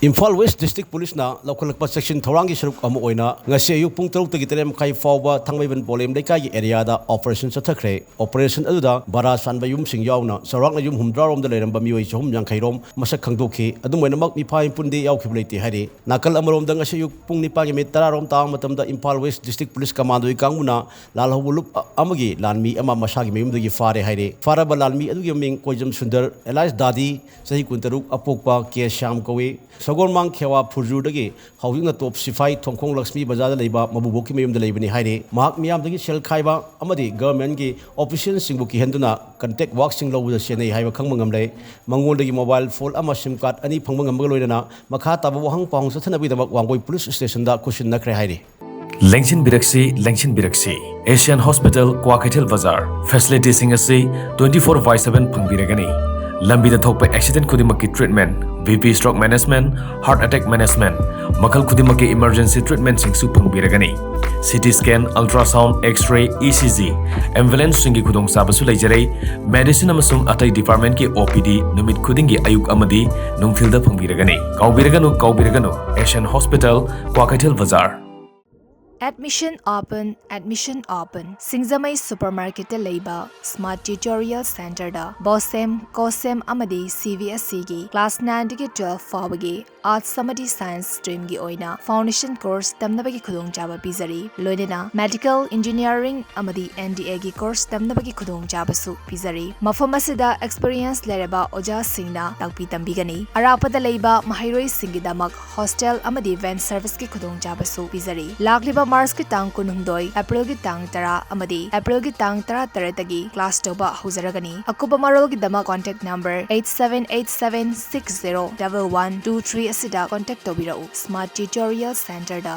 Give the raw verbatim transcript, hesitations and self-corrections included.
Imphal west district ꯄꯨꯂꯤꯁꯅ ꯂꯧꯈꯠꯂꯛꯄ ꯆꯦꯛꯁꯤꯟ ꯊꯧꯔꯥꯡꯒꯤ ꯁꯔꯨꯛ ꯑꯃ ꯑꯣꯏꯅ ꯉꯁꯤ ꯑꯌꯨꯛ ꯄꯨꯡ ꯇꯔꯨꯛꯇꯒꯤ ꯇꯔꯦꯠ ꯃꯈꯥꯏ ꯐꯥꯎꯕ ꯊꯥꯡꯃꯩꯕꯟ ꯄꯣꯂꯦꯝ ꯂꯩꯀꯥꯏꯒꯤ ꯑꯦꯔꯤꯌꯥꯗ ꯑꯣꯄꯔꯦꯁꯟ ꯆꯠꯊꯈ꯭ꯔꯦ꯫ ꯑꯣꯄꯔꯦꯁꯟ ꯑꯗꯨꯗ ꯕꯔꯥ ꯁꯥꯟꯕ ꯌꯨꯝꯁꯤꯡ ꯌꯥꯎꯅ ꯆꯥꯎꯔꯥꯛꯅ ꯌꯨꯝ ꯍꯨꯝꯗ꯭ꯔꯥ ꯔꯣꯝꯗ ꯂꯩꯔꯝꯕ ꯃꯤꯑꯣꯏ ꯆꯍꯨꯝ ꯌꯥꯡꯈꯩ ꯔꯣꯝ ꯃꯁꯛ ꯈꯪꯗꯣꯛꯈꯤ꯫ ꯑꯗꯨꯝ ꯑꯣꯏꯅꯃꯛ ꯃꯤꯐꯥ ꯃꯤꯄꯨꯟꯗꯤ ꯌꯥꯎꯈꯤꯕ ꯂꯩꯇꯦ ꯍꯥꯏꯔꯤ꯫ ꯅꯥꯀꯜ ꯑꯃꯔꯣꯝꯗ ꯉꯁꯤ ꯑꯌꯨꯛ ꯄꯨꯡ ꯅꯤꯄꯥꯟꯒꯤ ꯃꯤꯅꯤꯠ ꯇꯔꯥ ꯔꯣꯝ ꯇꯥꯕ ꯃꯇꯝꯗ ꯏꯝꯐꯥꯜ ꯋꯦꯁ ꯗꯤꯁꯇ꯭ꯔꯤꯛ ꯄꯨꯂꯤꯁ ꯀꯃꯥꯟꯗꯣꯒꯤ ꯀꯥꯡꯕꯨꯅ ꯂꯥꯜꯍꯧꯕ ꯂꯨꯞ ꯑꯃꯒꯤ ꯂꯥꯟꯃꯤ ꯑꯃ ꯃꯁꯥꯒꯤ ꯃꯌꯨꯝꯗꯒꯤ ꯐꯥꯔꯦ ꯍꯥꯏꯔꯤ꯫ ꯐꯥꯔꯕ ꯂꯥꯟꯃꯤ ꯑꯗꯨꯒꯤ ꯃꯃꯤꯡ ꯀꯣꯏꯖꯝ ꯁꯨꯟꯗꯔ ꯑꯦꯂꯥꯏꯁ ꯗꯥꯗꯤ, ꯆꯍꯤ ꯀꯨꯟꯇꯔꯨꯛ, ꯑꯄꯣꯛꯄ ꯀꯦ ꯁ꯭ꯌꯥꯝ ꯀꯧꯏ꯫ ꯁꯒꯣꯜꯃꯥꯡ ꯈꯦꯋꯥ ꯐꯨꯔꯖꯨꯔꯗꯒꯤ ꯍꯧꯖꯤꯛꯅ ꯇꯣꯞ ꯁꯤꯐꯥꯏ ꯊꯣꯡꯈꯣꯡ ꯂꯛꯁꯃꯤ ꯕꯖꯥꯔꯗ ꯂꯩꯕ ꯃꯕꯨꯕꯣꯛꯀꯤ ꯃꯌꯨꯝꯗ ꯂꯩꯕꯅꯤ ꯍꯥꯏꯔꯤ꯫ ꯃꯍꯥꯛ ꯃꯤꯌꯥꯝꯗꯒꯤ ꯁꯦꯜ ꯈꯥꯏꯕ ꯑꯃꯗꯤ ꯒꯚꯔꯟꯃꯦꯟꯠꯀꯤ ꯑꯣꯐꯤꯁꯤꯌꯦꯜꯁꯤꯡꯕꯨ ꯀꯤꯍꯟꯗꯨꯅ ꯀꯟꯇꯦꯛ ꯋꯥꯛꯁꯤꯡ ꯂꯧꯕꯗ ꯁꯦꯟꯅꯩ ꯍꯥꯏꯕ ꯈꯪꯕ ꯉꯝꯂꯦ꯫ ꯃꯉꯣꯟꯗꯒꯤ ꯃꯣꯕꯥꯏꯜ ꯐꯣꯟ ꯑꯃ ꯁꯤꯝ ꯀꯥꯔꯗ ꯑꯅꯤ ꯐꯪꯕ ꯉꯝꯕꯒ ꯂꯣꯏꯅꯅ ꯃꯈꯥ ꯇꯥꯕ ꯋꯥꯍꯪ ꯄꯥꯎꯍꯪ ꯆꯠꯊꯅꯕꯒꯤꯗꯃꯛ ꯋꯥꯡꯒꯣꯏ ꯄꯨꯂꯤꯁ ꯁ꯭ꯇꯦꯁꯟꯗ ꯈꯨꯠꯁꯤꯟꯅꯈ꯭ꯔꯦ ꯍꯥꯏꯔꯤ꯫ ꯂꯦꯡꯁꯤꯟꯕꯤꯔꯛꯁꯤ, ꯂꯦꯡꯁꯤꯟꯕꯤꯔꯛꯁꯤ꯫ ꯑꯦꯁꯤꯌꯥꯟ ꯍꯣꯁꯄꯤꯇꯥꯜ, ꯀ꯭ꯋꯥꯀꯩꯊꯦꯜ ꯕꯖꯥꯔ꯫ ꯐꯦꯁꯤꯂꯤꯇꯤꯁꯤꯡ ꯑꯁꯤ twenty four by seven ꯐꯪꯕꯤꯔꯒꯅꯤ꯫ ꯂꯝꯕꯤꯗ ꯊꯣꯛꯄ ꯑꯦꯛꯁꯤꯗꯦꯟꯠ ꯈꯨꯗꯤꯡꯃꯛꯀꯤ treatment, B P stroke management, heart attack management, ꯃꯈꯜ ꯈꯨꯗꯤꯡꯃꯛꯀꯤ ꯏꯃꯔꯖꯦꯟꯁꯤ ꯇ꯭ꯔꯤꯠꯃꯦꯟꯠꯁꯤꯡꯁꯨ ꯐꯪꯕꯤꯔꯒꯅꯤ꯫ C T scan, ultrasound, X ray, E C G, ꯑꯦꯝꯕꯨꯂꯦꯟꯁꯁꯤꯡꯒꯤ ꯈꯨꯗꯣꯡꯆꯥꯕꯁꯨ ꯂꯩꯖꯔꯦ꯫ ꯃꯦꯗꯤꯁꯤꯟ ꯑꯃꯁꯨꯡ ꯑꯇꯩ ꯗꯤꯄꯥꯔꯠꯃꯦꯟꯠꯀꯤ ꯑꯣ ꯄꯤ ꯗꯤ ꯅꯨꯃꯤꯠ ꯈꯨꯗꯤꯡꯒꯤ ꯑꯌꯨꯛ ꯑꯃꯗꯤ ꯅꯨꯡꯊꯤꯜꯗ ꯐꯪꯕꯤꯔꯒꯅꯤ꯫ ꯀꯥꯎꯕꯤꯔꯒꯅꯨ, ꯀꯥꯎꯕꯤꯔꯒꯅꯨ, ꯑꯦꯁꯤꯌꯥꯟ ꯍꯣꯁꯄꯤꯇꯥꯜ, ꯀ꯭ꯋꯥꯀꯩꯊꯦꯜ ꯕꯖꯥꯔ꯫ Admission open, admission open꯫ ꯁꯤꯡꯖꯃꯩ ꯁꯨꯄꯔꯃꯥꯔꯀꯦꯠꯇ ꯂꯩꯕ ꯁ꯭ꯃꯥꯔꯠ ꯇ꯭ꯌꯨꯇꯣꯔꯤꯌꯦꯜ ꯁꯦꯟꯇꯔꯗ ꯕꯣꯁꯦꯝ, ꯀꯣꯁꯦꯝ ꯑꯃꯗꯤ ꯁꯤ ꯕꯤ ꯑꯦꯁ ꯏꯒꯤ ꯀ꯭ꯂꯥꯁ ꯅꯥꯏꯟꯗꯒꯤ ꯇꯨꯋꯦꯜꯐ ꯐꯥꯎꯕꯒꯤ ꯑꯥꯔꯠꯁ ꯑꯃꯗꯤ ꯁꯥꯏꯟꯁ ꯁ꯭ꯇ꯭ꯔꯤꯝꯒꯤ ꯑꯣꯏꯅ ꯐꯥꯎꯟꯗꯦꯁꯟ ꯀꯣꯔꯁ ꯇꯝꯅꯕꯒꯤ ꯈꯨꯗꯣꯡꯆꯥꯕ ꯄꯤꯖꯔꯤ, ꯂꯣꯏꯅꯅ ꯃꯦꯗꯤꯀꯦꯜ, ꯏꯟꯖꯤꯅꯤꯌꯥꯔꯤꯡ ꯑꯃꯗꯤ ꯑꯦꯟ ꯗꯤ ꯑꯦꯒꯤ ꯀꯣꯔꯁ ꯇꯝꯅꯕꯒꯤ ꯈꯨꯗꯣꯡꯆꯥꯕꯁꯨ ꯄꯤꯖꯔꯤ꯫ ꯃꯐꯝ ꯑꯁꯤꯗ ꯑꯦꯛꯁꯄꯤꯔꯤꯌꯦꯟꯁ ꯂꯩꯔꯕ ꯑꯣꯖꯥꯁꯤꯡꯅ ꯇꯥꯛꯄꯤ ꯇꯝꯕꯤꯒꯅꯤ꯫ ꯑꯔꯥꯞꯄꯗ ꯂꯩꯕ ꯃꯍꯩꯔꯣꯏꯁꯤꯡꯒꯤꯗꯃꯛ ꯍꯣꯁꯇꯦꯜ ꯑꯃꯗꯤ ꯚꯦꯟ ꯁꯔꯚꯤꯁꯀꯤ ꯈꯨꯗꯣꯡꯆꯥꯕꯁꯨ ꯄꯤꯖꯔꯤ꯫ ꯂꯥꯛꯂꯤꯕ ꯃꯥꯔꯆꯀꯤ ꯇꯥꯡ ꯀꯨꯟꯍꯨꯝꯗꯣꯏ, ꯑꯦꯄ꯭ꯔꯤꯜꯒꯤ ꯇꯥꯡ ꯇꯔꯥ ꯑꯃꯗꯤ ꯑꯦꯄ꯭ꯔꯤꯜꯒꯤ ꯇꯥꯡ ꯇꯔꯥꯇꯔꯦꯠꯇꯒꯤ ꯀ꯭ꯂꯥꯁ ꯇꯧꯕ ꯍꯧꯖꯔꯒꯅꯤ꯫ ꯑꯀꯨꯞꯄ ꯃꯔꯣꯜꯒꯤꯗꯃꯛ contact number eight seven eight seven six zero double one two three ꯑꯁꯤꯗ ꯀꯣꯟꯇꯦꯛ ꯇꯧꯕꯤꯔꯛꯎ꯫ ꯁ꯭ꯃꯥꯔꯠ ꯇ꯭ꯌꯨꯇꯣꯔꯤꯌꯦꯜ ꯁꯦꯟꯇꯔꯗ꯫